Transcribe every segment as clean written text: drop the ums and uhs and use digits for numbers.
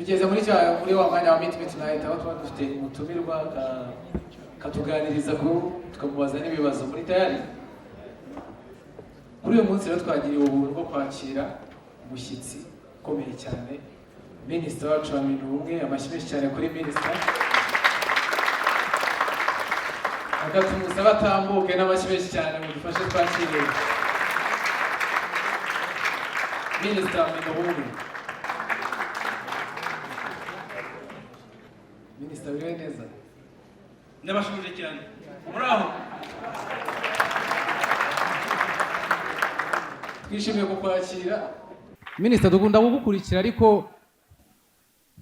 Tugeze muri wa mwanya wa Meet Me Tonight, aho tuba dufite umutumirwa katuganiriza ku tukamubaza n'ibibazo. Muri tayari? Kuri uyu munsi rero twagiriwe ubuntu bwo kwakira umushyitsi ukomeye cyane, Minisitiri wacu wa Minubumwe. Amashyi menshi cyane kuri Minisita. Reka tumusabe atambuke n'amashyi menshi cyane, mudufashe twakire Minisita wa Minubumwe. Minisita, wiriwe neza? Ndabashubije cyane, muraho? Twishimiye kukwakira, Minisita. Dukunda kugukurikira, ariko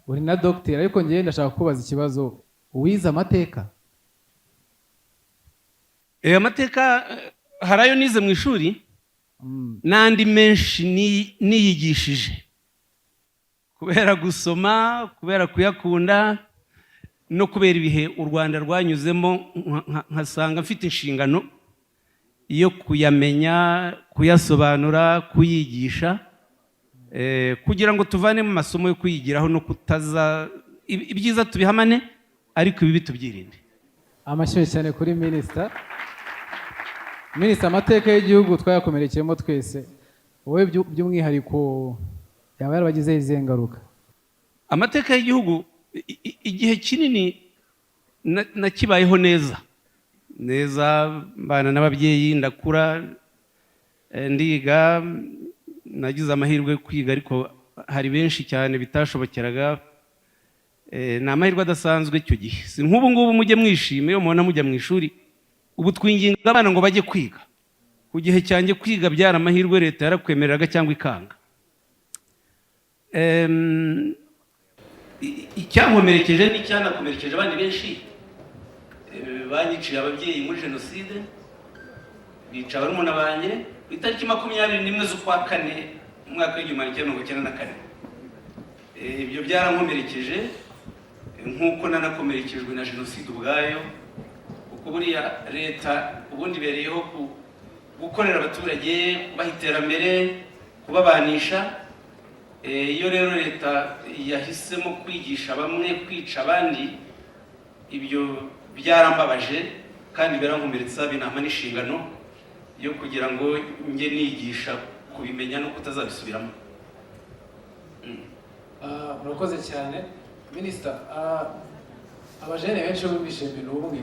uri na dogiteri, ariko ngewe ndashaka kubaza ikibazo: uwize amateka? Amateka hari ayo nize mu ishuri n'andi menshi niyigishije kubera gusoma, kubera kuyakunda no kubera ibihe u Rwanda rwanyuzemo, nkasanga mfite inshingano yo kuyamenya, kuyasobanura, kuyigisha, kugira ngo tuvanemo amasomo yo kuyigiraho no kutaza ibyiza tubihamane, ariko ibibi tubyirinde. Amashyi cyane kuri Minisita. Minisita, amateka y'igihugu twayakomerekeyemo twese. Wowe by'umwihariko yaba yarabagizeho izihe ngaruka? Amateka y'igihugu, igihe kinini nakibayeho neza neza, mbana n'ababyeyi, ndakura, ndiga. Nagize amahirwe yo kwiga, ariko hari benshi cyane bitashobokeraga. Ni amahirwe adasanzwe icyo gihe, si nk'ubu ngubu. Mujye mwishima iyo mubona mujya mu ishuri. Ubu twinginga abana ngo bajye kwiga. Ku gihe cyanjye kwiga byari amahirwe, leta yarakwemereraga cyangwa ikanga. Icyankomerekeje n'icyanakomerekeje abandi benshi, banyiciye ababyeyi muri jenoside, bica barumuna banjye ku itariki 21 z'ukwa kane mu mwaka w'1994. Ibyo byarankomerekeje, nk'uko nanakomerekejwe na jenoside ubwayo, kuko buriya leta ubundi ibereyeho gukorera abaturage, kubaha iterambere, kubabanisha. Iyo rero leta yahisemo kwigisha bamwe kwica abandi, ibyo byarambabaje kandi birankomeretsa, binampa n'inshingano yo kugira ngo njye nigisha kubimenya no kutazabisubiramo. Murakoze cyane, Minisita. Abajene benshi bumvise Minubumwe,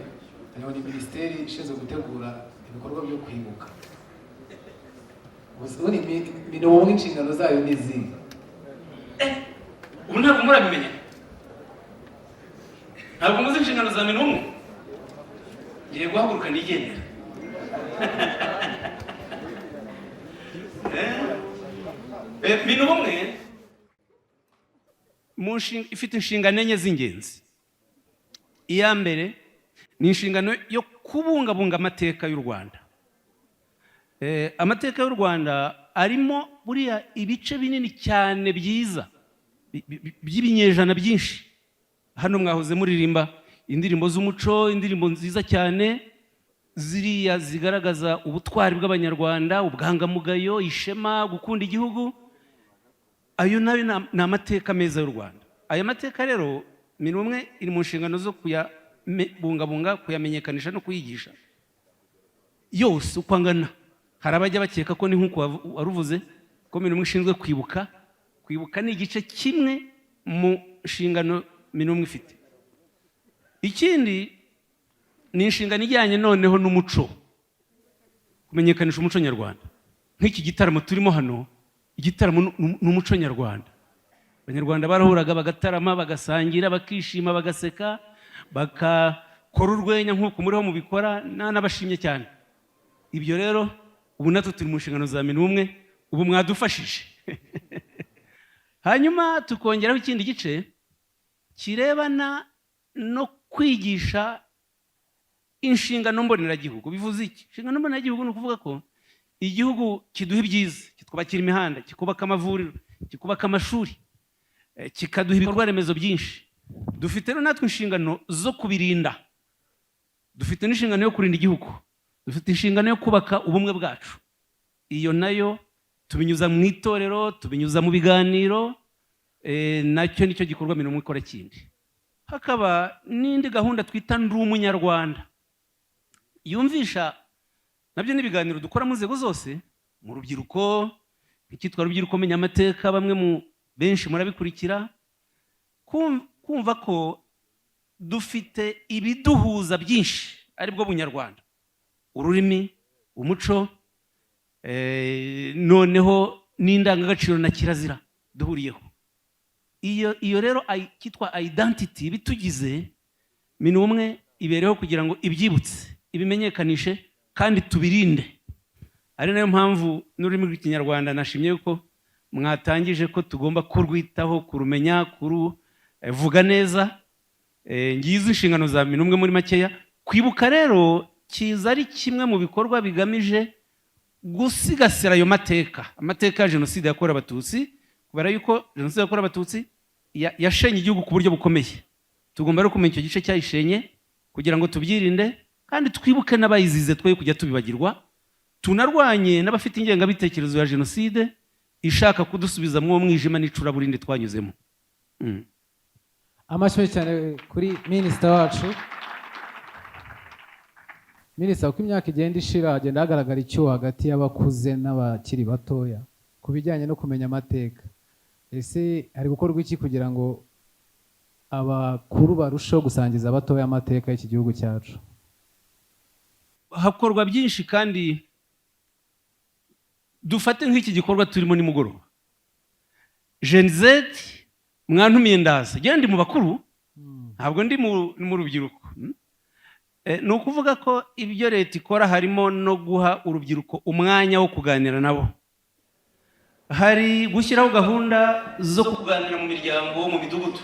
hariho ni minisiteri ishinzwe gutegura ibikorwa byo kwibuka. Ubundi Minubumwe inshingano zayo ni izihe? Ubu ntabwo murabimenya, ntabwo muzi inshingano za Minubumwe. Ngiye guhaguruka nigendera. Minubumwe ifite inshingano enye z'ingenzi. Iya mbere ni inshingano yo kubungabunga amateka y'u Rwanda. Amateka y'u Rwanda arimo buriya ibice binini cyane byiza by'ibinyejana byinshi. Hano mwahoze muririmba indirimbo z'umuco, indirimbo nziza cyane ziriya zigaragaza ubutwari bw'Abanyarwanda, ubwangamugayo, ishema, gukunda igihugu. Ayo nayo ni amateka meza y'u Rwanda. Aya mateka rero Minubumwe iri mu nshingano zo kuyabungabunga, kuyamenyekanisha no kuyigisha yose uko angana. Hari abajya bakeka ko ni nk'uko waruvuze ko Minubumwe ishinzwe kwibuka. Kwibuka ni igice kimwe mu nshingano Minubumwe ifite. Ikindi ni inshingano ijyanye noneho n'umuco, kumenyekanisha umuco nyarwanda. Nk'iki gitaramo turimo hano, igitaramo ni umuco nyarwanda. Abanyarwanda barahuraga, bagatarama, bagasangira, bakishima, bagaseka, bakakora urwenya nk'uko muriho mubikora. N'abashimye cyane. Ibyo rero ubu natwe turi mu nshingano za Minubumwe, ubu mwadufashije. Hanyuma tukongeraho ikindi gice kirebana no kwigisha inshingano mboneragihugu. Bivuze iki inshingano mboneragihugu? Ni ukuvuga ko igihugu kiduha ibyiza, kitwubakira imihanda, kikubaka amavuriro, kikubaka amashuri, kikaduha ibikorwa remezo byinshi. Dufite rero natwe inshingano zo kubirinda, dufite n'inshingano yo kurinda igihugu, dufite inshingano yo kubaka ubumwe bwacu. Iyo nayo tubinyuza mu itorero, tubinyuza mu biganiro. Nacyo nicyo gikorwa Minubumwe ikora kindi. Hakaba n'indi gahunda twita Ndi Umunyarwanda, yumvisha nabyo n'ibiganiro dukora mu nzego zose, mu rubyiruko, icyitwa Rubyiruko Menya Amateka, bamwe mu benshi murabikurikira. Kumva ko dufite ibiduhuza byinshi, aribwo bunyarwanda, ururimi, umuco, noneho n'indangagaciro na kirazira duhuriyeho. Iyo rero cyitwa identity bitugize, Minubumwe ibereho kugira ngo ibyibutse, ibimenyekanishe kandi tubirinde. Ari nayo mpamvu n'ururimi rw'Ikinyarwanda nashimye yuko mwatangije ko tugomba kurwitaho, kurumenya, kuruvuga neza. Ngizo inshingano za Minubumwe muri makeya. Kwibuka rero kiza ari kimwe mu bikorwa bigamije gusigasira ayo mateka, amateka ya Jenoside yakorewe Abatutsi, kubera yuko Jenoside yakorewe Abatutsi yashenye igihugu ku buryo bukomeye. Tugomba rero kumenya icyo gice cyayishenye kugira ngo tubyirinde, kandi twibuke n'abayizize, twe kujya tubibagirwa, tunarwanye n'abafite ingengabitekerezo ya jenoside ishaka kudusubiza mu mwijima n'icuraburindi twanyuzemo. Amashyi menshi cyane kuri minisita wacu. Minisita, uko imyaka igenda ishira hagenda hagaragara icyuho hagati y'abakuze n'abakiri batoya ku bijyanye no kumenya amateka. Ese hari gukorwa iki kugira ngo abakuru barusheho gusangiza abatoya amateka y'iki gihugu cyacu? Hakorwa byinshi, kandi dufate nk'iki gikorwa turimo nimugoroba. Gen Z mwantumiye ndaza, njyewe ndi mu bakuru, ntabwo ndi mu rubyiruko. Ni ukuvuga ko ibyo leta ikora harimo no guha urubyiruko umwanya wo kuganira nabo. Hari gushyiraho gahunda zo kuganira mu miryango, mu midugudu.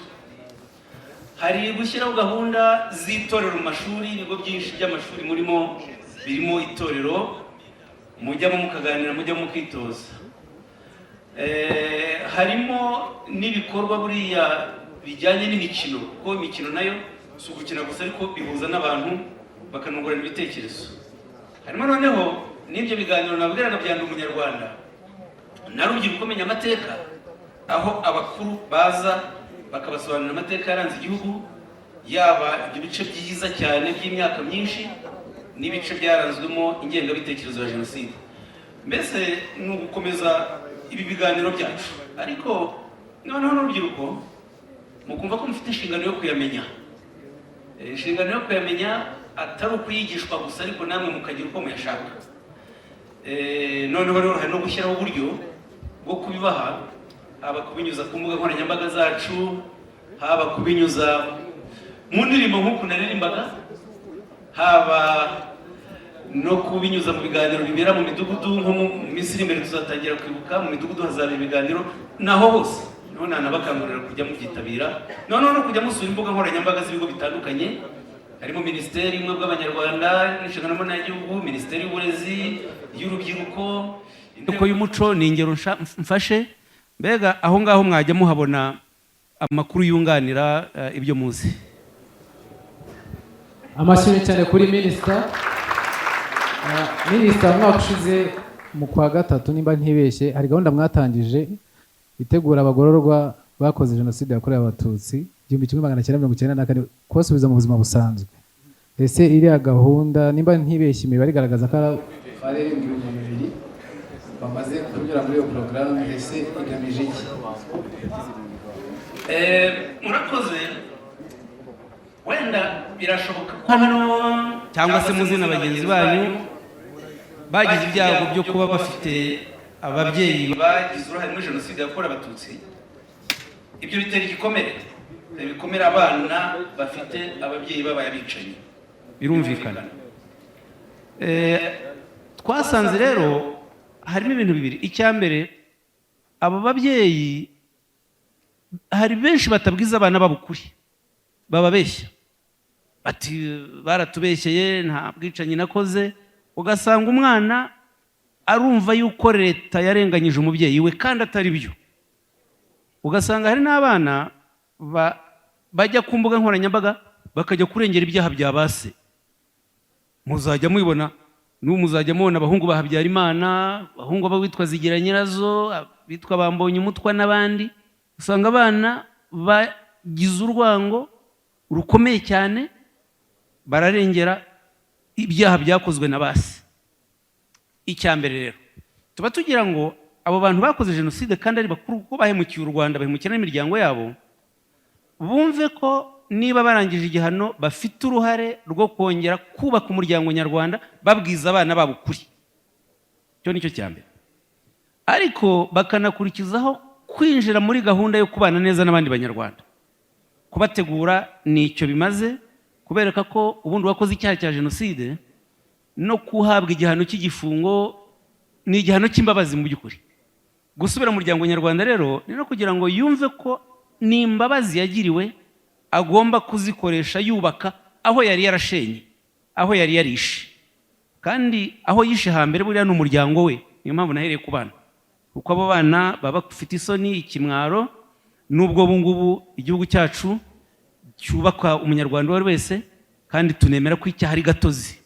Hari gushyiraho gahunda z'itorero mu mashuri. Ibigo byinshi by'amashuri murimo birimo itorero mujyamo mukaganira, mujyamo mukitoza. Harimo n'ibikorwa buriya bijyanye n'imikino, kuko imikino nayo si ugukina gusa, ariko bihuza n'abantu bakanungurana ibitekerezo. Harimo noneho n'ibyo biganiro nabwiraga bya Ndi Umunyarwanda na Rubyiruko Menya Amateka, aho abakuru baza bakabasobanurira amateka yaranze igihugu, yaba ibyo bice byiza cyane by'imyaka myinshi n'ibice byaranzwemo ingengabitekerezo ya jenoside. Mbese ni ugukomeza ibi biganiro byacu, ariko noneho n'urubyiruko mukumva ko mufite inshingano yo kuyamenya. Inshingano yo kuyamenya atari ukuyigishwa gusa, ariko namwe mukagira uko muyashaka. Noneho rero hari no gushyiraho uburyo bwo kubibaha, haba kubinyuza ku mbuga nkoranyambaga zacu, haba kubinyuza mu ndirimbo nk'uku naririmbaga, haba no kubinyuza mu biganiro bibera mu midugudu. Nko mu minsi iri imbere tuzatangira kwibuka mu midugudu, hazaba ibiganiro naho hose. Niho nanabakangurira kujya mubyitabira, noneho no kujya musura imbuga nkoranyambaga z'ibigo bitandukanye, harimo Minisiteri y'Ubumwe bw'Abanyarwanda n'Inshingano Mboneragihugu, Minisiteri y'Uburezi, y'Urubyiruko, Inteko y'Umuco. Ni ingero mfashe. Mbega aho ngaho mwajya muhabona amakuru yunganira ibyo muzi. Amashyi menshi cyane kuri minisita. Minisita, umwaka ushize mu kwa gatatu, nimba ntibeshye, hari gahunda mwatangije itegura abagororwa bakoze Jenoside yakorewe Abatutsi 1994, kubasubiza mu buzima busanzwe. Ese iriya gahunda, nimba ntibeshye, imibare igaragaza ko ari 2000 bamaze kunyura muri iyo porogaramu? Ese igamije iki? Murakoze. Wenda birashoboka ko hano cyangwa se muzi na bagenzi banyu bagize ibyago byo kuba bafite ababyeyi bagize uruhare muri Jenoside yakorewe Abatutsi. Ibyo bitera igikomere, bitera ibikomere abana bafite ababyeyi babaye abicanyi, birumvikana. Twasanze rero harimo ibintu bibiri. Icya mbere, abo babyeyi hari benshi batabwiza abana babo ukuri, bababeshya bati: "Baratubeshyeye, nta bwicanyi nakoze." Ugasanga umwana arumva yuko leta yarenganyije umubyeyi we kandi atari byo. Ugasanga hari n'abana bajya ku mbuga nkoranyambaga bakajya kurengera ibyaha bya ba se. Muzajya mubibona n'ubu, muzajya mubona abahungu ba Habyarimana, abahungu b'abitwa Zigira Nyirazo, abitwa Bambonye Umutwa n'abandi. Usanga abana bagize urwango rukomeye cyane, bararengera ibyaha byakozwe na base. Icya mbere rero, tuba tugira ngo abo bantu bakoze jenoside kandi ari bakuru, kuko bahemukiye u Rwanda, bahemukira n'imiryango yabo, bumve ko niba barangije igihano bafite uruhare rwo kongera kubaka umuryango nyarwanda, babwiza abana babo ukuri. Icyo ni cyo cya mbere. Ariko bakanakurikizaho kwinjira muri gahunda yo kubana neza n'abandi Banyarwanda. Kubategura ni icyo bimaze, kubereka ko ubundi uwakoze icyaha cya jenoside no kuhabwa igihano cy'igifungo ni igihano cy'imbabazi mu by'ukuri. Gusubira mu muryango nyarwanda rero ni no kugira ngo yumve ko ni imbabazi yagiriwe, agomba kuzikoresha yubaka aho yari yarashenye, aho yari yarishe. Kandi aho yishe hambere buriya ni umuryango we. Niyo mpamvu nahereye ku bana, kuko abo bana baba bafite isoni, ikimwaro, n'ubwo ubu ngubu igihugu cyacu cyubakwa umunyarwanda uwo ari wese, kandi tunemera ko icyaha ari gatozi,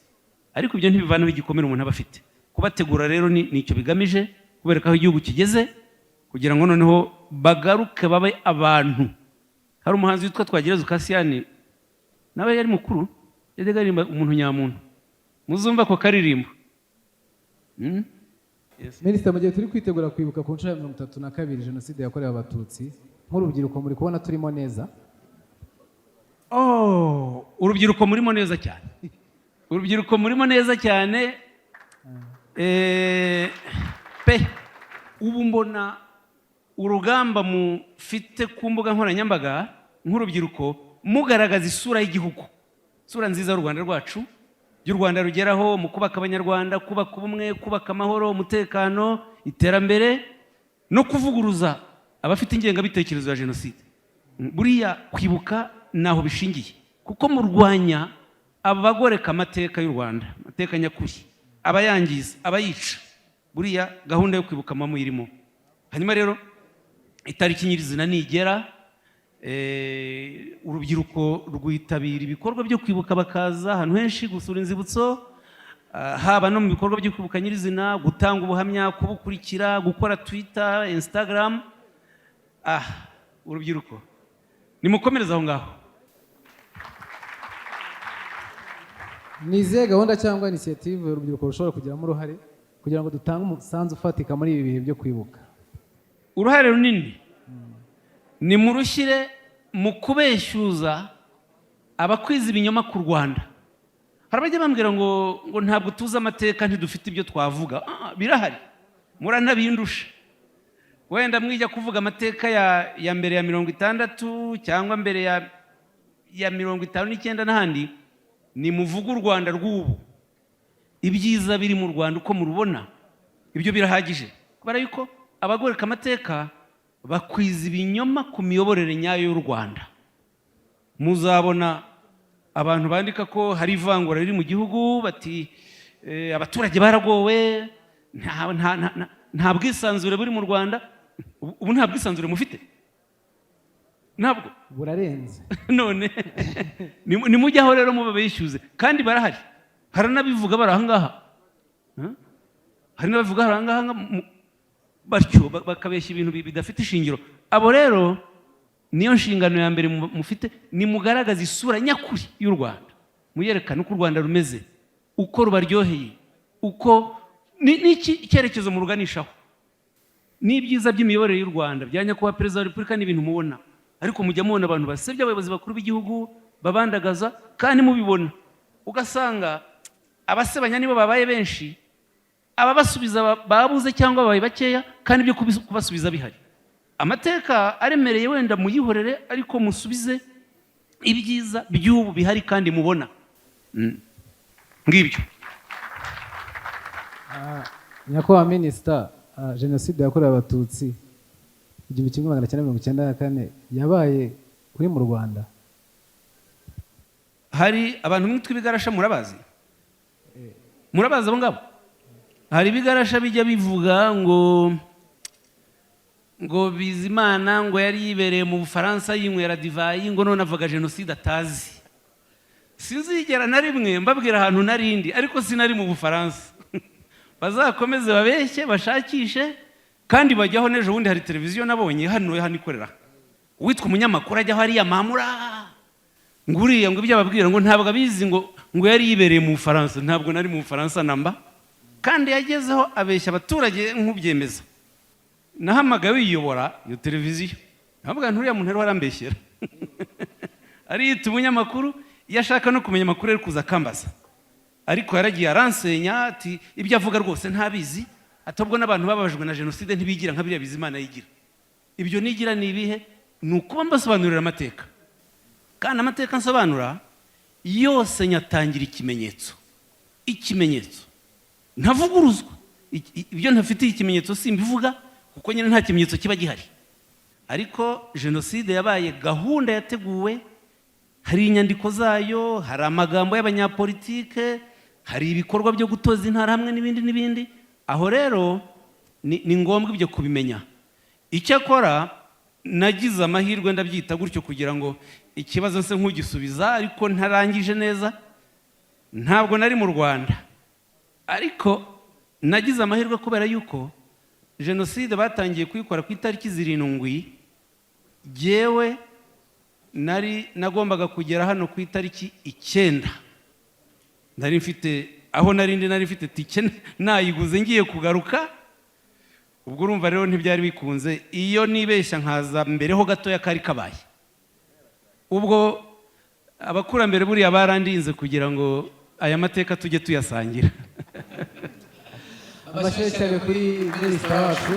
ariko ibyo ntibivanaho igikomere umuntu aba afite. Kubategura rero ni icyo bigamije, kubereka aho igihugu kigeze, kugira ngo noneho bagaruke babe abantu. Hari umuhanzi witwa Twagirayezu Kasiyani, nawe yari mukuru, yajyaga aririmba umuntu nyamuntu. Muzumva ako karirimbo. Yes. Minisita, mu gihe turi kwitegura kwibuka ku nshuro ya 32 jenoside yakorewe Abatutsi, nk'urubyiruko muri kubona turimo neza? Oh, urubyiruko murimo neza cyane, urubyiruko murimo neza cyane. Pe, ubu mbona urugamba mufite ku mbuga nkoranyambaga nk'urubyiruko, mugaragaza isura y'igihugu, isura nziza y'u Rwanda rwacu, y'u Rwanda rugeraho mu kubaka Abanyarwanda, kubaka ubumwe, kubaka amahoro, umutekano, iterambere, no kuvuguruza abafite ingengabitekerezo ya jenoside. Buriya kwibuka ntaho bishingiye, kuko murwanya abagoreka amateka y'u Rwanda, amateka nyakuri, abayangiza, abayica. Buriya gahunda yo kwibuka muba muyirimo. Hanyuma rero itariki nyirizina nigera, urubyiruko rwitabira ibikorwa byo kwibuka, bakaza ahantu henshi gusura inzibutso, haba no mu bikorwa byo kwibuka nyirizina, gutanga ubuhamya, kubukurikira, gukora Twitter, Instagram. Urubyiruko nimukomereze aho ngaho. Ni izihe gahunda cyangwa initiative urubyiruko rushobora kugiramo uruhare kugira ngo dutange umusanzu ufatika muri ibi bihe byo kwibuka? Uruhare runini ni murushyire mu kubeshyuza abakwiza ibinyoma ku Rwanda. Hari abajya bambwira ngo ntabwo tuzi amateka, ntidufite ibyo twavuga. Birahari, muranabindusha. Wenda mwijya kuvuga amateka ya mbere ya 60 cyangwa mbere ya 59 n'ahandi, ni muvuge u Rwanda rw'ubu, ibyiza biri mu Rwanda uko murubona, ibyo birahagije. Kubera yuko abagoreka amateka bakwiza ibinyoma ku miyoborere nyayo y'u Rwanda. Muzabona abantu bandika ko hari ivangura riri mu gihugu, bati abaturage baragowe, nta bwisanzure buri mu Rwanda. Ubu nta bwisanzure mufite? Ntabwo. Burarenze. None nimujyaho rero mubabeshyuze, kandi barahari, hari n'abivuga bari ahangaha. Hari n'ababivuga hari ahangaha batyo bakabeshya ibintu bidafite ishingiro. Abo rero niyo nshingano ya mbere mufite, nimugaragaze isura nyakuri y'u Rwanda, muyerekane uko u Rwanda rumeze, uko rubaryoheye, uko n'iki icyerekezo muruganishaho, n'ibyiza by'imiyoborere y'u Rwanda bya nyakubahwa Perezida wa Repubulika n'ibintu mubona. Ariko mujya mubona abantu basebya abayobozi bakuru b'igihugu, babandagaza, kandi mubibona, ugasanga abasebanya nibo babaye benshi, ababasubiza babuze cyangwa babaye bakeya, kandi ibyo kubasubiza bihari. Amateka aremereye wenda muyihorere, ariko musubize ibyiza by'ubu bihari kandi mubona. Ngibyo. Nyakubahwa Minisita, jenoside yakorewe Abatutsi 1994 yabaye uri mu Rwanda? Hari abantu mwitwa ibigarasha, murabazi? Murabazi abo ngabo? Hari ibigarasha bijya bivuga ngo Bizimana ngo yari yibereye mu Bufaransa yinywera divayi, ngo none avuga jenoside atazi. Sinzigera na rimwe mbabwira ahantu narindi, ariko sinari mu Bufaransa. Bazakomeze babeshye, bashakishe, kandi bajyaho n'ejo bundi hari televiziyo nabonye hano hano ikorera. Uwitwa umunyamakuru ajyaho ariya mamura ngo uriya, ngo ibyo ababwira ngo ntabwo abizi, ngo yari yibereye mu Bufaransa. Ntabwo nari mu Bufaransa namba. Kandi yagezeho abeshya abaturage nk'ubyemeza. Nahamagaye uyiyobora iyo televiziyo, ntabwo nturiya muntu ariho arambeshyera, ariyita umunyamakuru. Iyo ashaka no kumenya amakuru ari kuza akambaza, ariko yaragiye aransenya, ati ibyo avuga rwose ntabizi, ati ubwo n'abantu bababajwe na jenoside ntibigira nka biriya Bizimana yigira. Ibyo nigira ni ibihe? Ni ukuba mbasobanurira amateka, kandi amateka nsobanura yose nyatangira ikimenyetso, ikimenyetso ntavuguruzwa. Ibyo ntafitiye ikimenyetso simbivuga, kuko nyine nta kimenyetso kiba gihari. Ariko jenoside yabaye gahunda yateguwe, hari inyandiko zayo, hari amagambo y'abanyapolitike, hari ibikorwa byo gutoza intara hamwe n'ibindi n'ibindi. Aho rero ni ngombwa ibyo kubimenya. Icyakora nagize amahirwe, ndabyita gutyo kugira ngo ikibazo nse nk'ugisubiza ariko ntarangije neza. Ntabwo nari mu Rwanda, ariko nagize amahirwe kubera yuko jenoside batangiye kuyikora ku itariki 7, jyewe nari nagombaga kugera hano ku itariki 9. Nari mfite aho nari ndi, nari mfite tike nayiguze, ngiye kugaruka. Ubwo urumva rero ntibyari bikunze. Iyo nibeshya nkaza mbere ho gatoya kari kabaye. Ubwo abakurambere buriya barandinze kugira ngo aya mateka tujye tuyasangira. Amashyi cyane kuri minisita wacu.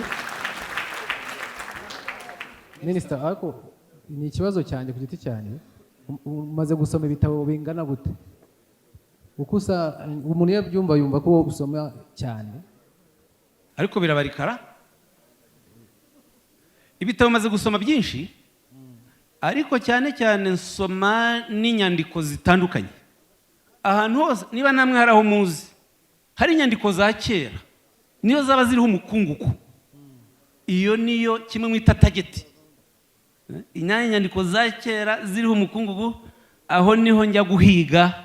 Minisita, ariko ni ikibazo cyanjye ku giti cyanjye. Umaze gusoma ibitabo bingana gute? Uko usa, umuntu iyo abyumva yumva ko usoma cyane. Ariko birabarikara, ibitabo maze gusoma byinshi, ariko cyane cyane nsoma n'inyandiko zitandukanye ahantu hose. Niba namwe hari aho muzi hari inyandiko za kera, niyo zaba ziriho umukungugu, iyo niyo kimwe mwita target. Inyandiko za kera ziriho umukungugu, aho niho njya guhiga.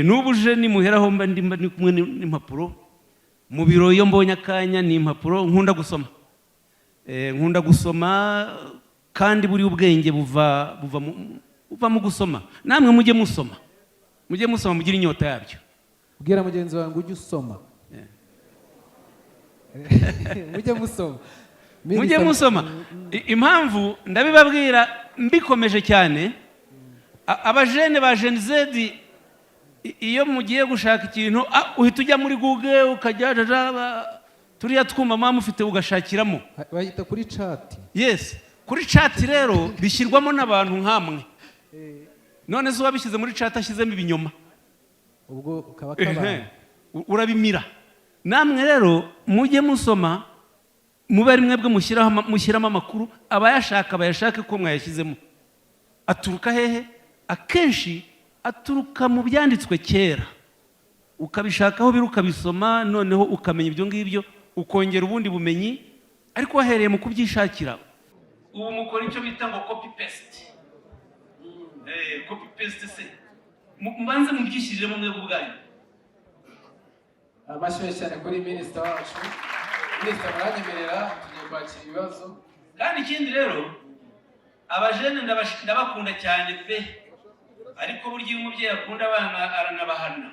N'ubu uje nimuheraho mba ndi kumwe n'impapuro mu biro. Iyo mbonye akanya ni impapuro. Nkunda gusoma. Nkunda gusoma, kandi buriya ubwenge buva mu gusoma. Namwe mujye musoma, mujye musoma, mugire inyota yabyo. Bwira mugenzi wawe ngo ujye usoma, mujye musoma. Mujye musoma. Impamvu ndabibabwira mbikomeje cyane, abajene ba Gen Z, iyo mugiye gushaka ikintu, uhita ujya muri Google, ukajya jaja, turiya twuma muba mufite, ugashakiramo. Bahita kuri chat. Yes, kuri chat rero bishyirwamo n'abantu nkamwe. None se uwabishyize muri chat ashyizemo ibinyoma? Ubwo kaba kabaye. Urabimira. Namwe rero mujye musoma, mube ari mwebwe mushyiramo amakuru, abayashaka bayashake ko mwayashyizemo. Aturuka hehe? Akenshi aturuka mu byanditswe kera, ukabishakaho biri, ukabisoma, noneho ukamenya ibyo ngibyo, ukongera ubundi bumenyi, ariko wahereye mu kubyishakira. Ubu mukora icyo bita ngo copy paste. Copy paste se mubanze mubyishyiriremo mwebwe ubwanyu. Amashyi cyane kuri minisita wacu. Minisita, muranyemerera tugiye kwakira ibibazo. Kandi ikindi rero, abajene ndabakunda cyane pe, ariko burya iyo umubyeyi akunda abana aranabahana.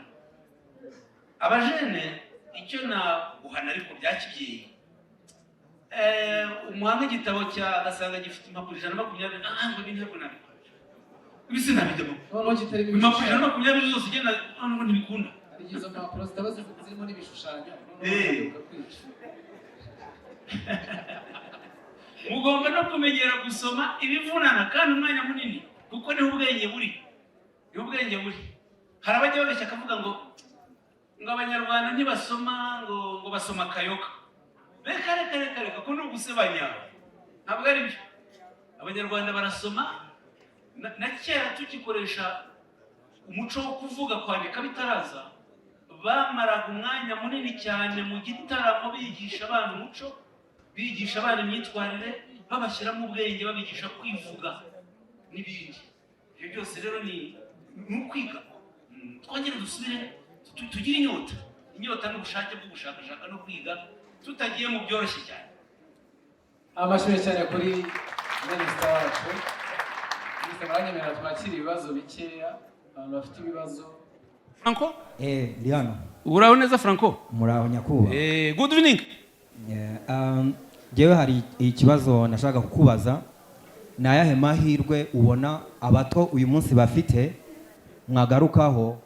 Abajene, icyo naguhana ariko bya kibyeyi, umuha nk'igitabo cya agasanga gifite impapuro 120, ngo ibi ntabwo nabikora, ibi sinabijyamo. Noneho kitarimo Impapuro ijana ibishushanyo. na makumyabiri zose ugenda, noneho ntibikunda. Hari igihe izo mpapuro zitaba zirimo n'ibishushanyo, noneho bakakwica. Mugomba no kumenyera gusoma ibivunana kandi umwanya munini, kuko niho ubwenge buri, niho ubwenge buri. Hari abajya babeshya akavuga ngo Abanyarwanda ntibasoma, ngo basoma akayoga. Reka reka reka reka, ko ni ugusebanya, ntabwo ari byo. Abanyarwanda barasoma. Na kera tugikoresha umuco wo kuvuga, kwandika bitaraza, bamaraga umwanya munini cyane mu gitaramo bigisha abana umuco, bigisha abana imyitwarire, babashyiramo ubwenge, babigisha kwivuga n'ibindi. Ibyo byose rero ni ukwiga. Twongere dusubire tugire inyota, inyota n'ubushake bwo gushakashaka no kwiga, tutagiye mu byoroshye cyane. Amashuri cyane kuri minisita wacu. Minisita, muranyemerera twakira ibibazo bikeya, abantu bafite ibibazo. Franco. Ndi hano. Uraho neza, Franco? Muraho, nyakubahwa. Good evening. Njyewe hari ikibazo nashaka kukubaza. Ni ayahe mahirwe ubona abato uyu munsi bafite mwagarukaho,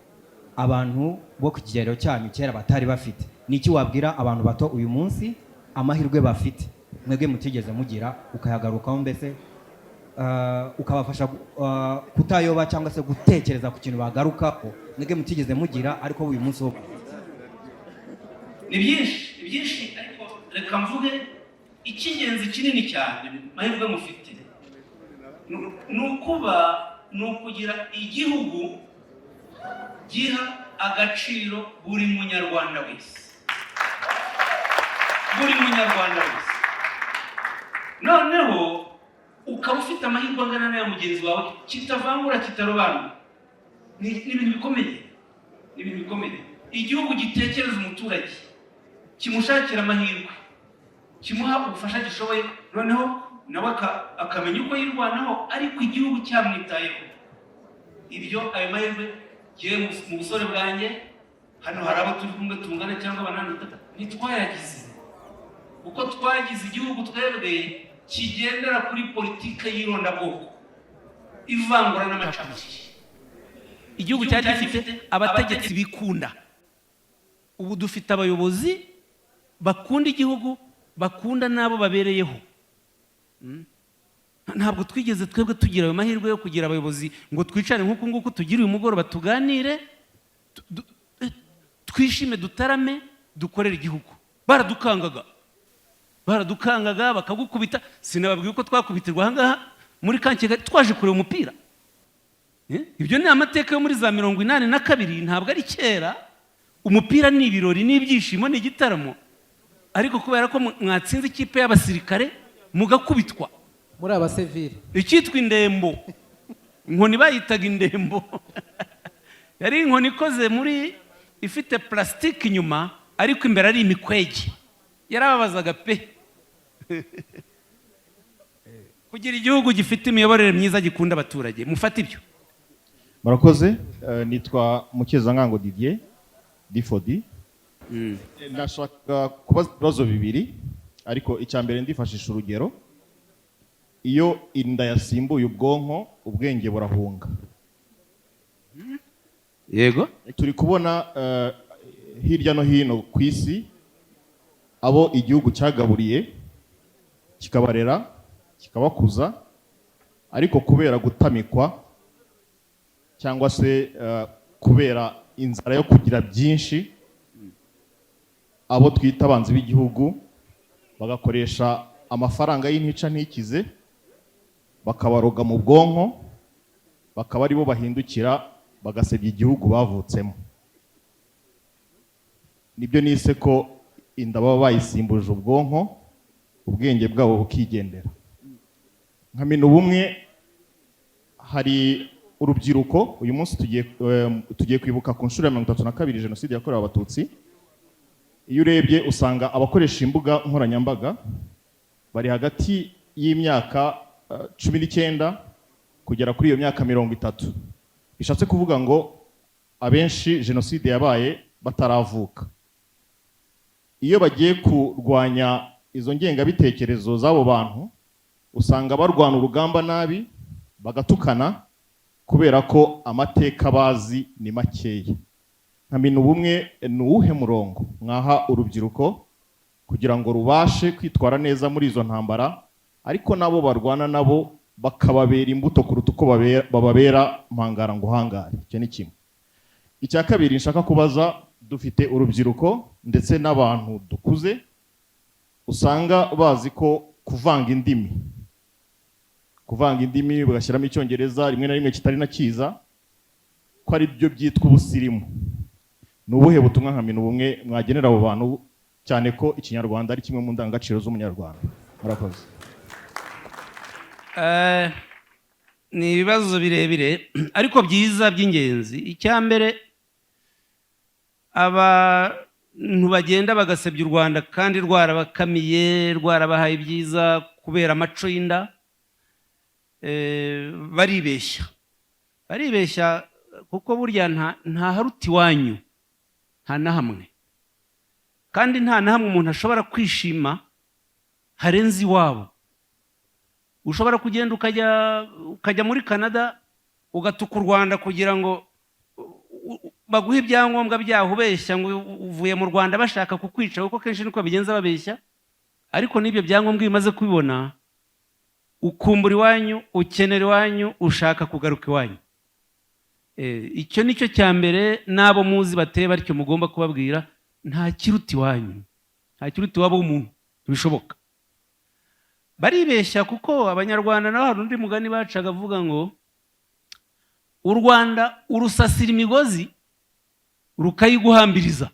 abantu bo ku kigero cyanyu kera batari bafite? Ni iki wabwira abantu bato uyu munsi, amahirwe bafite mwebwe mutigeze mugira, ukayagarukaho, mbese ukabafasha kutayoba cyangwa se gutekereza ku kintu bagarukaho mwebwe mutigeze mugira, ariko uyu munsi bo Ni byinshi, ni byinshi, ariko reka mvuge icy'ingenzi kinini cyane. Mahirwe mufite ni ukuba, ni ukugira igihugu giha agaciro buri Munyarwanda wese, buri Munyarwanda wese. Noneho ukaba ufite amahirwe angana n'aya mugenzi wawe, kitavangura, kitarobanura. Ni ibintu bikomeye, ni ibintu bikomeye. Igihugu gitekereza umuturage, kimushakira amahirwe, kimuha ubufasha gishoboye, noneho nawe akamenya uko yirwanaho, ariko igihugu cyamwitayeho. Ibyo, ayo mahirwe, ngewe mu busore bwanjye, hano hari abo turi kumwe tungana cyangwa bananduta, ntitwayagize, kuko twagize igihugu twebwe kigendera kuri politike y'irondabwoko, ivangura n'amacakubiri. Igihugu cyari gifite abategetsi bikunda. Ubu dufite abayobozi bakunda igihugu, bakunda n'abo babereyeho. Ntabwo twigeze twebwe tugira ayo mahirwe yo kugira abayobozi ngo twicare nk'uku nguku tugire uyu mugoroba, tuganire, twishime, dutarame, dukorere igihugu. Baradukangaga, baradukangaga, bakagukubita. Sinababwiye uko twakubitirwa ahangaha muri Kigali twaje kureba umupira? Ibyo ni amateka yo muri za 82, ntabwo ari kera. Umupira ni ibirori, ni ibyishimo, ni igitaramo, ariko kubera ko mwatsinze ikipe y'abasirikare mugakubitwa. Muri abasivili. Icyitwa indembo, inkoni bayitaga indembo, yari inkoni ikoze muri, ifite plastique inyuma ariko imbere ari imikwege. Yarababazaga pe. Kugira igihugu gifite imiyoborere myiza, gikunda abaturage, mufate ibyo. Murakoze. Nitwa Mukezangango Didier Difodi. Ndashaka kubaza ibibazo bibiri, ariko icya mbere ndifashisha urugero. Iyo inda yasimbuye ubwonko, ubwenge burahunga. Turi kubona hirya no hino ku isi abo igihugu cyagaburiye, kikabarera, kikabakuza, ariko kubera gutamikwa cyangwa se kubera inzara yo kugira byinshi, abo twita abanzi b'igihugu bagakoresha amafaranga y'intica ntikize, bakabaroga mu bwonko, bakaba aribo bahindukira bagasebya igihugu bavutsemo. Nibyo nise ko inda baba bayisimbuje ubwonko, ubwenge bwabo bukigendera. Nka Minubumwe, hari urubyiruko uyu munsi tugiye kwibuka ku nshuro ya 32 Jenoside yakorewe Abatutsi. Iyo urebye usanga abakoresha imbuga nkoranyambaga bari hagati y'imyaka 19 kugera kuri iyo myaka 30, bishatse kuvuga ngo abenshi jenoside yabaye bataravuka. Iyo bagiye kurwanya izo ngengabitekerezo z'abo bantu, usanga barwana urugamba nabi, bagatukana, kubera ko amateka bazi ni makeya. Nka Minubumwe, ni uwuhe murongo mwaha urubyiruko kugira ngo rubashe kwitwara neza muri izo ntambara, ariko nabo barwana nabo bakababera imbuto kuruta uko bababera mpangara ngo uhangare? Icyo ni kimwe. Icya kabiri nshaka kubaza: dufite urubyiruko ndetse n'abantu dukuze usanga bazi ko kuvanga indimi bagashyiramo Icyongereza rimwe na rimwe kitari na cyiza, ko ari byo byitwa ubusirimu. Ni ubuhe butumwa nka Minubumwe mwagenera abo bantu, cyane ko Ikinyarwanda ari kimwe mu ndangagaciro z'Umunyarwanda? Murakoze. Ni ibibazo birebire ariko byiza by'ingenzi. Icya mbere, abantu bagenda bagasebya u Rwanda kandi rwarabakamiye, rwarabahaye ibyiza. kubera amaco y'inda, baribeshya, baribeshya, kuko burya nta haruta iwanyu, nta na hamwe. Kandi nta na hamwe umuntu ashobora kwishima harenze iwabo. Ushobora kugenda ukajya muri Canada, ugatuka u Rwanda kugira ngo baguhe ibyangombwa byaho, ubeshya ngo uvuye mu Rwanda bashaka kukwica, kuko kenshi niko babigenza, babeshya. Ariko n'ibyo byangombwa iyo umaze kubibona, ukumbura iwanyu, ukenera iwanyu, ushaka kugaruka iwanyu. Icyo ni cyo cya mbere. N'abo muzi bateye batyo mugomba kubabwira: nta kiruta iwanyu, nta kiruta iwabo w'umuntu, ntibishoboka. Baribeshya, kuko Abanyarwanda nabo hari undi mugani bacaga avuga ngo u Rwanda urusasira imigozi rukayiguhambiriza.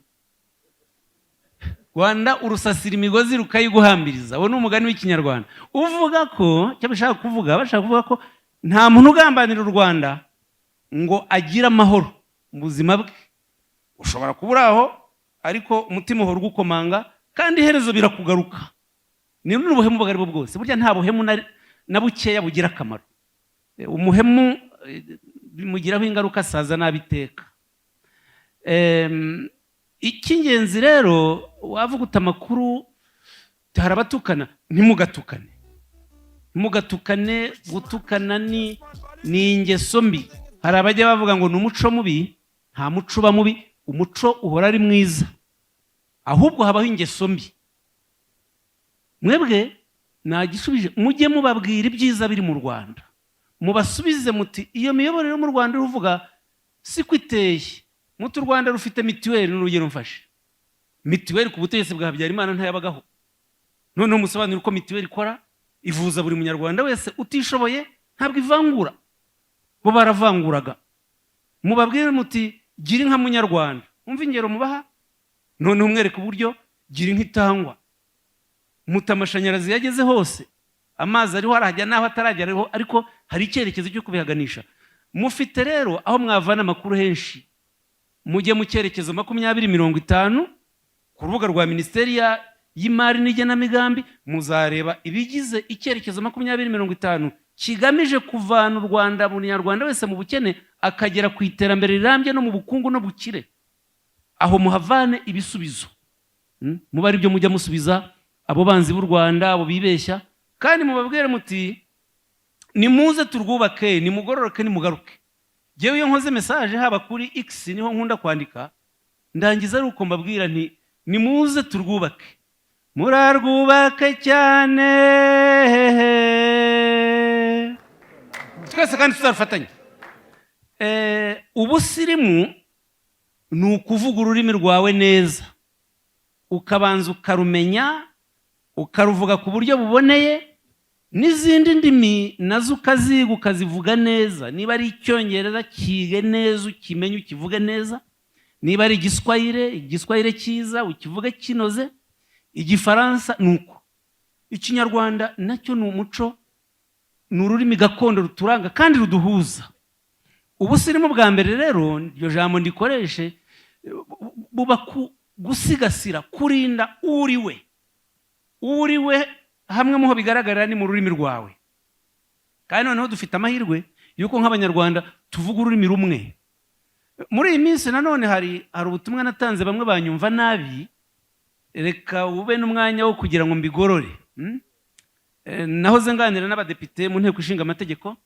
Rwanda urusasira imigozi rukayiguhambiriza. Uwo ni umugani w'Ikinyarwanda uvuga ko, icyo bashaka kuvuga, bashaka kuvuga ko nta muntu ugambanira u Rwanda ngo agire amahoro mu buzima bwe. Ushobora kuba uri aho, ariko umutima uhora ugukomanga, kandi iherezo birakugaruka. Ni n'ubuhemu ubwo ari bwo bwose, burya nta buhemu na bukeya bugira akamaro. Umuhemu bimugiraho ingaruka, asaza nabi iteka. Icy'ingenzi rero, wavuga uta amakuru, hari abatukana. Ntimugatukane, ntimugatukane. Gutukana ni ingeso mbi. Hari abajya bavuga ngo ni umuco mubi. Nta muco uba mubi, umuco uhora ari mwiza, ahubwo habaho ingeso mbi. Mwebwe nagishubije: mujye mubabwira ibyiza biri mu Rwanda, mubasubize muti iyo miyoborere yo mu Rwanda uruvuga siko iteye, muti u Rwanda rufite mituweli. N'urugero mfashe mituweli, ku butegetsi bwa Habyarimana ntayabagaho. Noneho musobanure uko mituweli ikora: ivuza buri Munyarwanda wese utishoboye, ntabwo ivangura. Bo baravanguraga. Mubabwire muti gira inka Munyarwanda. Umva ingero mubaha. Noneho mwereke uburyo gira inka itangwa, muti amashanyarazi yageze hose, amazi ariho arahajya n'aho ataragera ariho, ariko hari icyerekezo cyo kubihaganisha. Mufite rero aho mwavana amakuru henshi. Mujye mu cyerekezo 2050 ku rubuga rwa Minisiteri y'Imari n'Igenamigambi, muzareba ibigize icyerekezo 2050 kigamije kuvana u Rwanda, buri Munyarwanda wese mu bukene, akagera ku iterambere rirambye no mu bukungu no bukire. Aho muhavane ibisubizo. Muba ari byo mujya musubiza abo banzi b'u Rwanda, abo bibeshya. Kandi mubabwire muti nimuze turwubake, nimugororoke, nimugaruke. Ngewe iyo nkoze message, haba kuri X niho nkunda kwandika, ndangiza ari uko mbabwira nti nimuze turwubake, murarwubake cyane twese, kandi tuzarufatanye. Ubusirimu ni ukuvuga ururimi rwawe neza, ukabanza ukarumenya, ukaruvuga ku buryo buboneye, n'izindi ndimi nazo ukaziga, ukazivuga neza. Niba ari Icyongereza, kige neza, ukimenye, ukivuge neza. Niba ari Igiswahire, Igiswahire cyiza, ukivuge kinoze. Igifaransa ni uko. Ikinyarwanda nacyo ni umuco, ni ururimi gakondo ruturanga kandi ruduhuza. Ubusirimu bwa mbere rero, iryo jambo ndikoreshe, buba gusigasira, kurinda uri we. Uri we hamwe muho bigaragarira ni mu rurimi rwawe. Kandi noneho dufite amahirwe y'uko nk'Abanyarwanda tuvuga ururimi rumwe. Muri iyi minsi nanone hari ubutumwa natanze, bamwe banyumva nabi. Reka ube n'umwanya wo kugira ngo mbigorore. Nahoze nganira n'abadepite mu Nteko Ishinga Amategeko,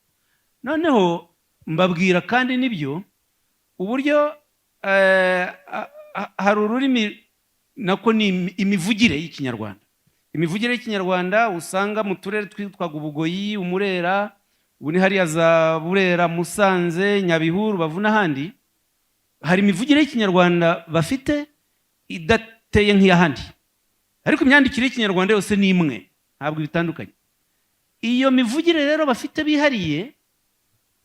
noneho mbabwira, kandi nibyo, uburyo hari ururimi, nako ni imivugire y'Ikinyarwanda. Imivugire y'Ikinyarwanda usanga mu turere twitwaga Ubugoyi, Umurera, ubu ni hariya za Burera, Musanze, Nyabihu, Rubavu n'ahandi. Hari imivugire y'Ikinyarwanda bafite idateye nk'iy'ahandi, ariko imyandikire y'Ikinyarwanda yose ni imwe, ntabwo bitandukanye. Iyo mivugire rero bafite bihariye,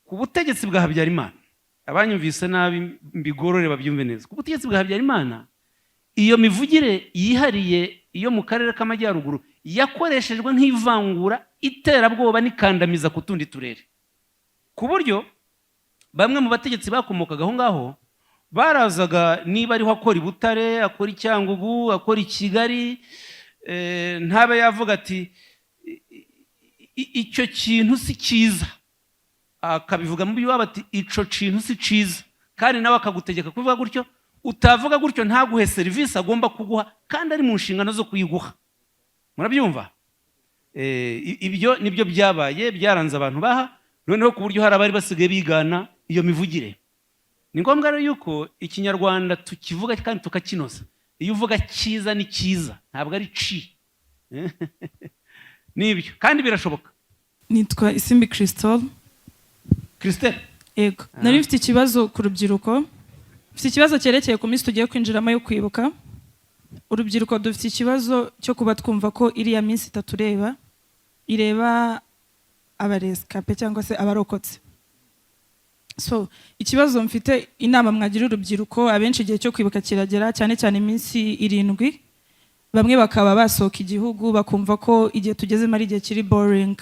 ku butegetsi bwa Habyarimana, abanyumvise nabi mbigorore babyumve neza, ku butegetsi bwa Habyarimana iyo mivugire yihariye iyo mu karere k'Amajyaruguru yakoreshejwe nk'ivangura, iterabwoba n'ikandamiza ku tundi turere, ku buryo bamwe mu bategetsi bakomokaga aho ngaho barazaga, niba ariho akora i Butare, akora i Cyangugu, akora i Kigali, ntabe yavuga ati Icyo kintu si cyiza, akabivuga mu by'iwabo ati: "Ico kintu si cyiza." Kandi nawe akagutegeka kubivuga gutyo. Utavuga gutyo, ntaguhe serivisi agomba kuguha kandi ari mu nshingano zo kuyiguha. Murabyumva? Ibyo nibyo byabaye byaranze abantu baha noneho, ku buryo hari abari basigaye bigana iyo mivugire. Ni ngombwa rero yuko Ikinyarwanda tukivuga kandi tukakinoza. Iyo uvuga cyiza, ni cyiza, ntabwo ari ci. Nibyo, kandi birashoboka. Nitwa Isimbi Christole. Christelle. Yego, nari mfite ikibazo ku rubyiruko. Mfite ikibazo cyerekeye ku minsi tugiye kwinjiramo yo kwibuka. Urubyiruko dufite ikibazo cyo kuba twumva ko iriya minsi itatureba, ireba abarescapés cyangwa se abarokotse. So ikibazo mfite, inama mwagira urubyiruko: abenshi igihe cyo kwibuka kiragera, cyane cyane iminsi 7, bamwe bakaba basohoka igihugu, bakumva ko igihe tugezemo ari igihe kiri boring.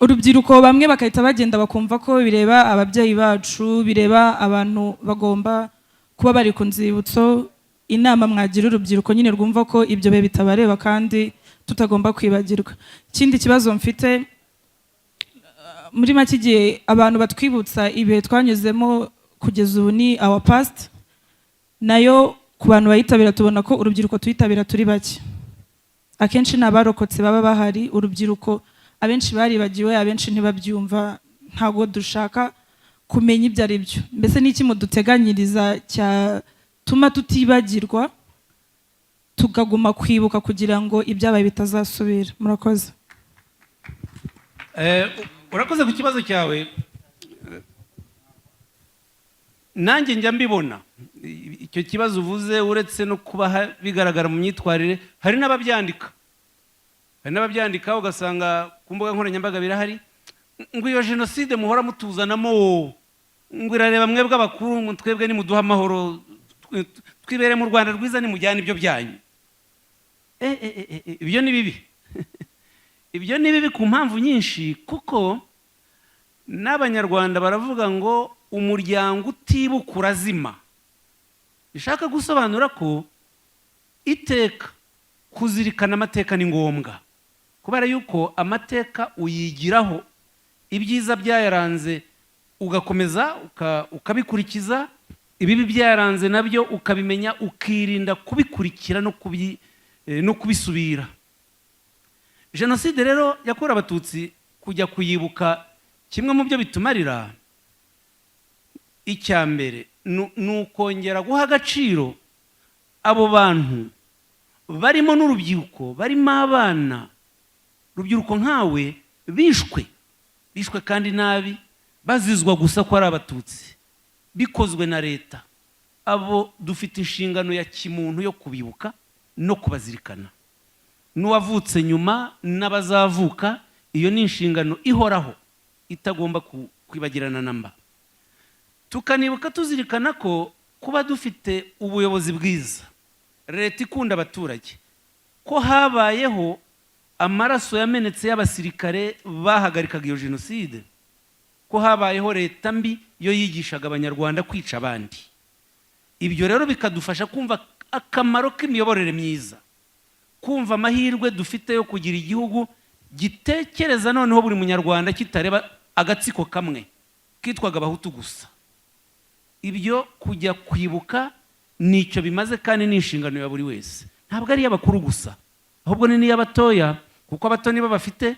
Urubyiruko bamwe bagahita bagenda bakumva ko bireba ababyeyi bacu, bireba abantu bagomba kuba bari ku nzibutso. Inama mwagira urubyiruko nyine rwumva ko ibyo bihe bitabareba kandi tutagomba kwibagirwa. Ikindi kibazo mfite, muri make, igihe abantu batwibutsa ibihe twanyuzemo kugeza ubu ni our past, nayo ku bantu bayitabira tubona ko urubyiruko tuyitabira turi bake. Akenshi ni abarokotse baba bahari. Urubyiruko abenshi baribagiwe, abenshi ntibabyumva, ntabwo dushaka kumenya ibyo ari byo. Mbese ni iki muduteganyiriza cyatuma tutibagirwa, tukaguma kwibuka kugira ngo ibyabaye bitazasubira? Murakoze. Urakoze ku kibazo cyawe. Nanjye njya mbibona icyo kibazo uvuze. Uretse no kuba bigaragara mu myitwarire, hari n'ababyandika, ugasanga ku mbuga nkoranyambaga birahari, ngo iyo jenoside muhora mutuzanamo ngo irareba mwebwe abakuru, ngo twebwe nimuduhe amahoro twibere mu Rwanda rwiza, nimujyane ibyo byanyu. Ibyo ni bibi, ibyo ni bibi ku mpamvu nyinshi, kuko n'Abanyarwanda baravuga ngo umuryango utibuka urazima. Bishaka gusobanura ko iteka kuzirikana amateka ni ngombwa, kubera yuko amateka uyigiraho ibyiza byayaranze, ugakomeza ukabikurikiza, ibibi byayaranze nabyo ukabimenya, ukirinda kubikurikira no kubisubira. Jenoside rero yakorewe Abatutsi, kujya kuyibuka, kimwe mu byo bitumarira, icya mbere ni ukongera guha agaciro abo bantu barimo n'urubyiruko, barimo abana, urubyiruko nkawe, bishwe kandi nabi, bazizwa gusa ko ari Abatutsi, bikozwe na leta. Abo dufite inshingano ya kimuntu yo kubibuka no kubazirikana, n'uwavutse nyuma n'abazavuka. Iyo ni inshingano ihoraho itagomba kwibagirana na mba. Tukanibuka tuzirikana ko kuba dufite ubuyobozi bwiza, leta ikunda abaturage, ko habayeho amaraso yamenetse y'abasirikare bahagarikaga iyo jenoside, ko habayeho leta mbi yo yigishaga Abanyarwanda kwica abandi. Ibyo rero bikadufasha kumva akamaro k'imiyoborere myiza, kumva amahirwe dufite yo kugira igihugu gitekereza noneho buri Munyarwanda, kitareba agatsiko kamwe kitwaga Abahutu gusa. Ibyo kujya kwibuka nicyo bimaze, kandi ni inshingano ya buri wese. Ntabwo ari iy'abakuru gusa, ahubwo ni n'iy'abatoya, kuko abato nibo bafite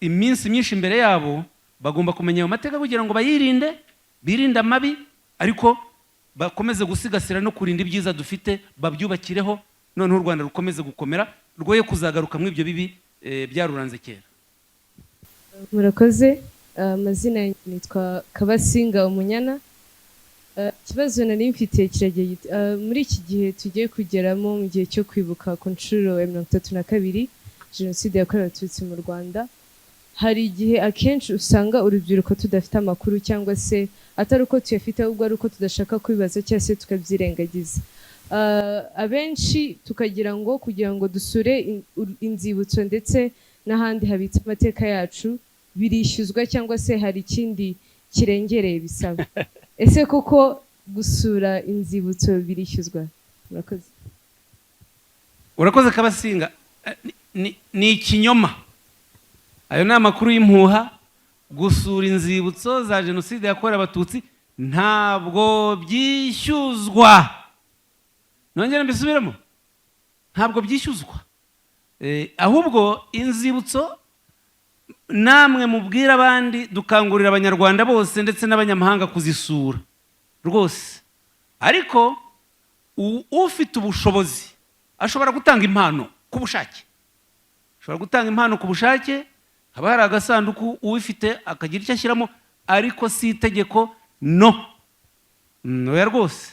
iminsi myinshi imbere yabo. Bagomba kumenya ayo mateka kugira ngo bayirinde, birinde amabi, ariko bakomeze gusigasira no kurinda ibyiza dufite, babyubakireho, noneho u Rwanda rukomeze gukomera, rwoye kuzagaruka muri ibyo bibi byaruranze kera. Murakoze. Amazina yanjye nitwa Kabasinga Umunyana. Ikibazo nari mfite kiragira giti: muri iki gihe tugiye kugeramo, mu gihe cyo kwibuka ku nshuro ya 32 jenoside yakorewe Abatutsi mu Rwanda, hari igihe akenshi usanga urubyiruko tudafite amakuru, cyangwa se atari uko tuyafite, ahubwo ari uko tudashaka kubibaza cyangwa se tukabyirengagiza. Abenshi tukagira ngo kugira ngo dusure inzibutso ndetse n'ahandi habitse amateka yacu birishyuzwa, cyangwa se hari ikindi kirengereye bisaba. Ese koko gusura inzibutso birishyuzwa? Murakoze. Urakoze, Kabasinga. Ni ikinyoma. Ayo ni amakuru y'impuha. Gusura inzibutso za Jenoside yakorewe Abatutsi ntabwo byishyuzwa. Nongere mbisubiremo, ntabwo byishyuzwa. Ahubwo inzibutso, namwe mubwire abandi, dukangurira Abanyarwanda bose ndetse n'abanyamahanga kuzisura rwose. Ariko ufite ubushobozi ashobora gutanga impano ku bushake, ashobora gutanga impano ku bushake. Haba hari agasanduku, uwifite akagira icyo ashyiramo, ariko si itegeko. No, oya rwose.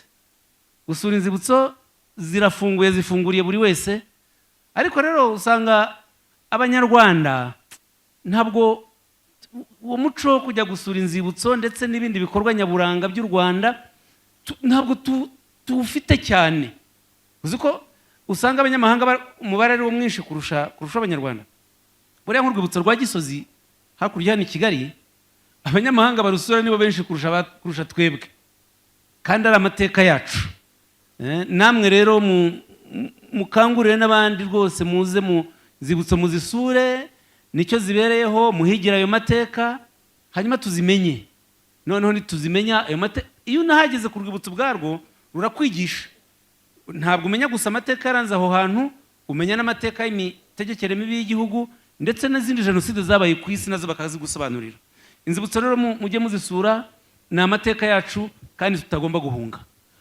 Gusura inzibutso zirafunguye, zifunguriye buri wese. Ariko rero usanga Abanyarwanda ntabwo uwo muco wo kujya gusura inzibutso ndetse n'ibindi bikorwa nyaburanga by'u Rwanda ntabwo tuwufite cyane. Uzi ko usanga abanyamahanga umubare ari wo mwinshi kurusha Abanyarwanda? Buriya nk'urwibutso rwa Gisozi hakurya hano i Kigali, abanyamahanga barusura nibo benshi kurusha twebwe, kandi ari amateka yacu. Namwe rero mukangurire n'abandi rwose, muze mu nzibutso muzisure, nicyo zibereyeho, muhigire ayo mateka, hanyuma tuzimenye. Noneho nituzimenya ayo mateka, iyo unahageze ku rwibutso ubwarwo rurakwigisha. Ntabwo umenya gusa amateka yaranze aho hantu, umenya n'amateka y'imitegekere mibi y'igihugu ndetse n'izindi jenoside zabaye ku isi, nazo bakazigusobanurira. Inzibutso rero mujye muzisura, ni amateka yacu kandi tutagomba guhunga.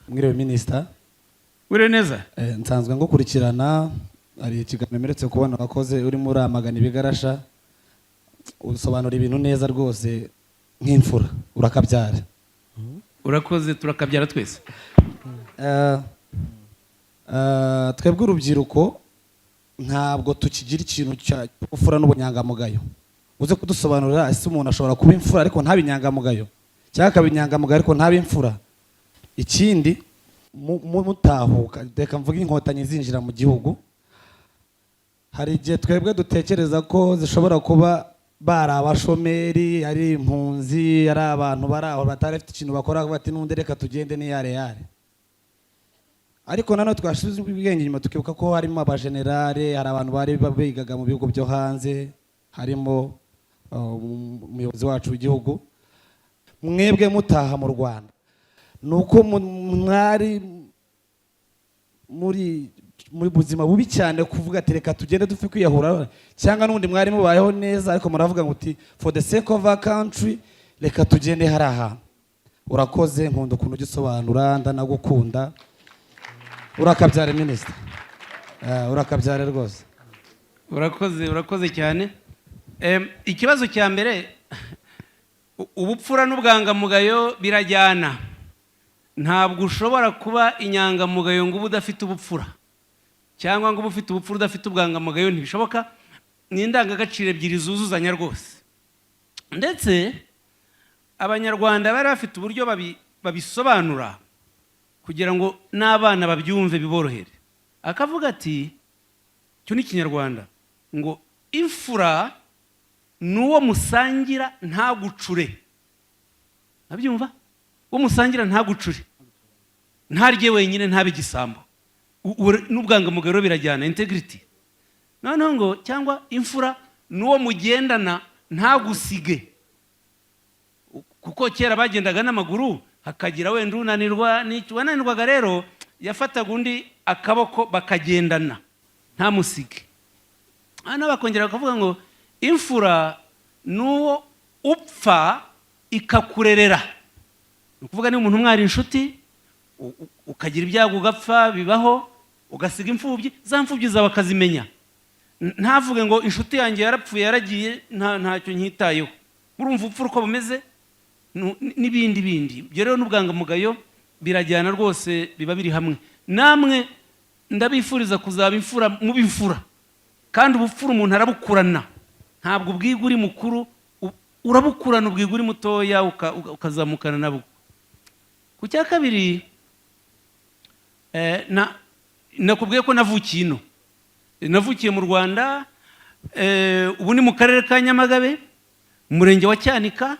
Mwiriwe, minisita. Wiriwe neza. Nsanzwe ngukurikirana. Hari ikiganiro mperutse kubona wakoze urimo uramagana ibigarasha, usobanura ibintu neza rwose nk'imfura. Urakabyara. Urakoze, turakabyara twese. Twebwe urubyiruko ntabwo tukigira ikintu cy'ubupfura n'ubunyangamugayo. Uze kudusobanurira: ese umuntu ashobora kuba imfura ariko ntabe inyangamugayo, cyangwa akaba inyangamugayo ariko ntabe imfura? Ikindi, mutahuka, reka mvuge Inkotanyi zinjira mu gihugu, hari igihe twebwe dutekereza ko zishobora kuba bari abashomeri, ari impunzi, ari abantu bari aho batari bafite ikintu bakora, bati: "N'undi reka tugende niyare yare." Ariko nanone twashize ubwenge inyuma, tukibuka ko harimo abajenerale, hari abantu bari bigaga mu bihugu byo hanze, harimo umuyobozi wacu w'igihugu. Mwebwe mutaha mu Rwanda, ni uko mwari muri buzima bubi cyane kuvuga ati: "Reka tugende dupfe kwiyahura," cyangwa n'ubundi mwari mubayeho neza, ariko muravuga ngo uti: "For the sake of our country, reka tugende hari ahantu"? Urakoze, nkunda ukuntu ujya usobanura, ndanagukunda. Urakabyara, minisita. Urakabyara rwose. Urakoze, urakoze cyane. Ikibazo cya mbere, ubupfura n'ubwangamugayo birajyana. Ntabwo ushobora kuba inyangamugayo ngo ube udafite ubupfura, cyangwa ngo ube ufite ubupfura udafite ubwangamugayo. Ntibishoboka. Ni indangagaciro ebyiri zuzuzanya rwose. Ndetse Abanyarwanda bari bafite uburyo babisobanura kugira ngo n'abana babyumve biborohere. Akavuga ati, cyo ni Ikinyarwanda, ngo imfura ni uwo musangira ntagucure. Abyumva, uwo musangira ntagucure, ntarye wenyine, ntabe igisambo. N'ubwangamugayo rero birajyana, integrity. Noneho ngo cyangwa imfura ni uwo mugendana ntagusige, kuko kera bagendaga n'amaguru, hakagira wenda unanirwa n'icyo. Wananirwaga rero yafataga undi akaboko bakagendana, ntamusige. Hano bakongera bakavuga ngo imfura ni uwo upfa ikakurerera. Ni ukuvuga niba umuntu mwari inshuti, ukagira ibyago ugapfa, bibaho, ugasiga imfubyi, za mfubyi zawe akazimenya. Ntavuge ngo inshuti yanjye yarapfuye, yaragiye, ntacyo nkitayeho. Urumva upfa uko bumeze n'ibindi bindi. Ibyo rero n'ubwangamugayo birajyana rwose, biba biri hamwe. Namwe ndabifuriza kuzaba imfura, muba imfura. Kandi ubupfura umuntu arabukurana, ntabwo ubwiga uri mukuru, urabukurana, ubwiga uri mutoya, ukazamukana nabwo. Ku cya kabiri, nakubwiye ko navukiye ino, navukiye mu Rwanda. Ubu ni mu karere ka Nyamagabe, umurenge wa Cyanika,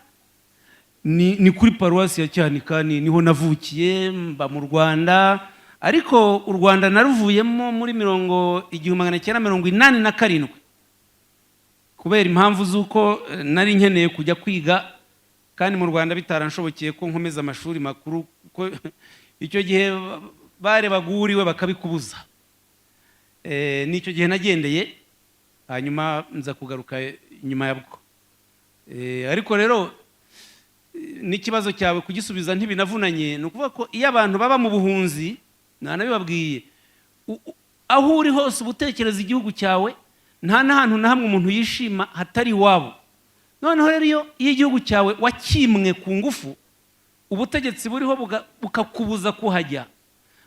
ni kuri paruwasi ya Cyanika, niho navukiye. Mba mu Rwanda, ariko u Rwanda naruvuyemo muri 1987. Kubera impamvu z'uko nari nkeneye kujya kwiga, kandi mu Rwanda bitaranshobokeye ko nkomeza amashuri makuru, ko icyo gihe barebaga uwo uriwe bakabikubuza. N'icyo gihe nagendeye, hanyuma nza kugaruka nyuma yabwo. Ariko rero n'ikibazo cyawe kugisubiza ntibinavunanye. Ni ukuvuga ko iyo abantu baba mu buhunzi, ntanabibabwiye, aho uri hose uba utekereza igihugu cyawe. Nta n'ahantu na hamwe umuntu yishima hatari iwabo. Noneho rero iyo igihugu cyawe wakimwe ku ngufu, ubutegetsi buriho bukakubuza kuhajya,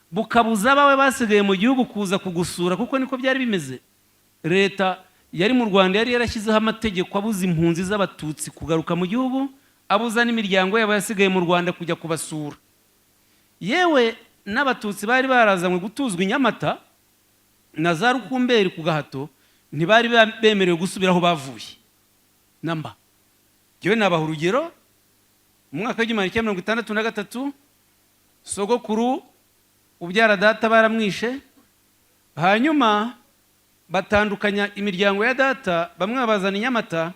bukabuza abawe basigaye mu gihugu kuza kugusura, kuko niko byari bimeze. Leta yari mu Rwanda yari yarashyizeho amategeko abuza impunzi z'Abatutsi kugaruka mu gihugu, abuza n'imiryango yabo yasigaye mu Rwanda kujya kubasura. Yewe n'Abatutsi bari barazanywe gutuzwa i Nyamata na za Rukumberi ku gahato ntibari bemerewe gusubira aho bavuye namba. Njyewe nabaha urugero: mu mwaka w'1963, sogokuru ubyara data baramwishe, hanyuma batandukanya imiryango ya data, bamwe babazana i Nyamata,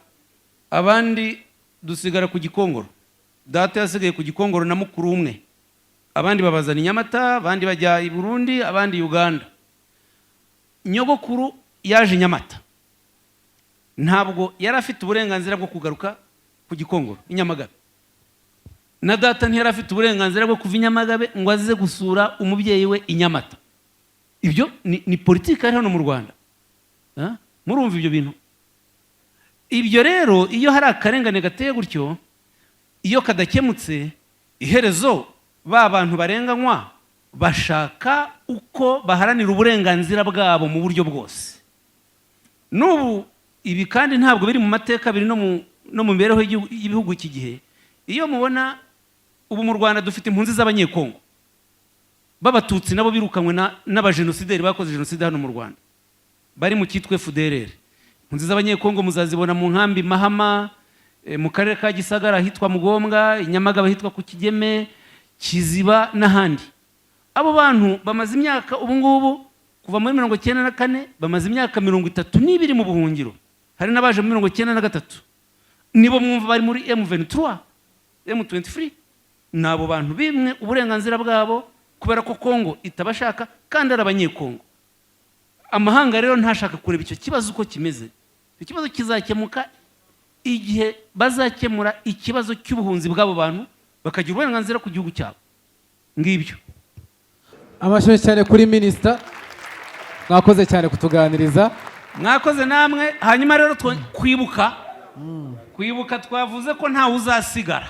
abandi dusigara ku Gikongoro. Data yasigaye ku Gikongoro na mukuru umwe, abandi babazana i Nyamata, abandi bajya i Burundi, abandi Uganda. Nyogokuru yaje i Nyamata, ntabwo yari afite uburenganzira bwo kugaruka ku Gikongoro i Nyamagabe, na data ntiyari afite uburenganzira bwo kuva i Nyamagabe ngo aze gusura umubyeyi we i Nyamata. Ibyo ni politiki ari hano mu Rwanda. Ah? Murumva ibyo bintu? Ibyo rero, iyo hari akarengane gateye gutyo, iyo kadakemutse, iherezo ba bantu barenganywa bashaka uko baharanira uburenganzira bwabo mu buryo bwose. N'ubu ibi kandi ntabwo biri mu mateka, biri no mu mibereho y'ibihugu iki gihe. Iyo mubona ubu mu Rwanda dufite impunzi z'Abanyekongo b'Abatutsi, nabo birukanywe n'abajenosideri bakoze jenoside hano mu Rwanda, bari mu cyitwa FDLR. Impunzi z'Abanyekongo muzazibona mu nkambi Mahama, mu karere ka Gisagara ahitwa Mugombwa, i Nyamagabe ahitwa ku Kigeme, Kiziba n'ahandi. Abo bantu bamaze imyaka ubu ngubu, kuva muri 94, bamaze imyaka 32 mu buhungiro. Hari n'abaje muri 93, nibo mwumva bari muri M23, M23. Ni abo bantu bimwe uburenganzira bwabo kubera ko Kongo itabashaka kandi ari Abanyekongo. Amahanga rero ntashaka kureba icyo kibazo uko kimeze. Icyo kibazo kizakemuka igihe bazakemura ikibazo cy'ubuhunzi bw'abo bantu, bakagira uburenganzira ku gihugu cyabo. Ngibyo. Amashyi cyane kuri minisita. Mwakoze cyane kutuganiriza. Mwakoze namwe. Hanyuma rero kwibuka twavuze ko ntawe uzasigara.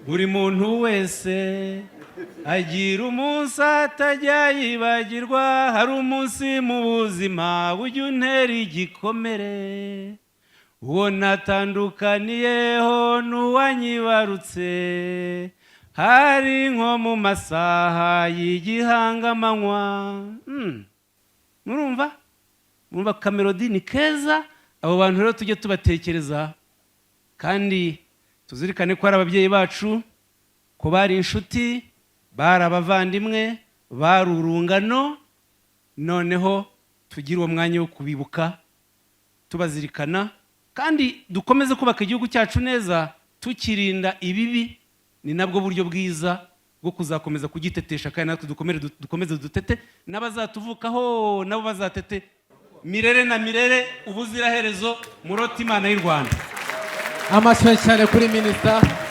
Buri muntu wese agira umunsi atajya yibagirwa. Hari umunsi mu buzima ujya untera igikomere, uwo natandukaniyeho n'uwanyibarutse. Hari nko mu masaha y'igihangamanywa. Murumva kamelody ni keza. Abo bantu rero tujye tubatekereza kandi tuzirikane ko ari ababyeyi bacu, ko bari inshuti, bari abavandimwe, bari urungano. Noneho tugire uwo mwanya wo kubibuka tubazirikana, kandi dukomeze kubaka igihugu cyacu neza, tukirinda ibibi. Ni nabwo buryo bwiza bwo kuzakomeza kugitetesha, kandi natwe dukomeze dutete, n'abazatuvukaho nabo bazatete mirere na mirere, ubuziraherezo. Murote Imana y'u Rwanda. Amashyi cyane kuri minisita.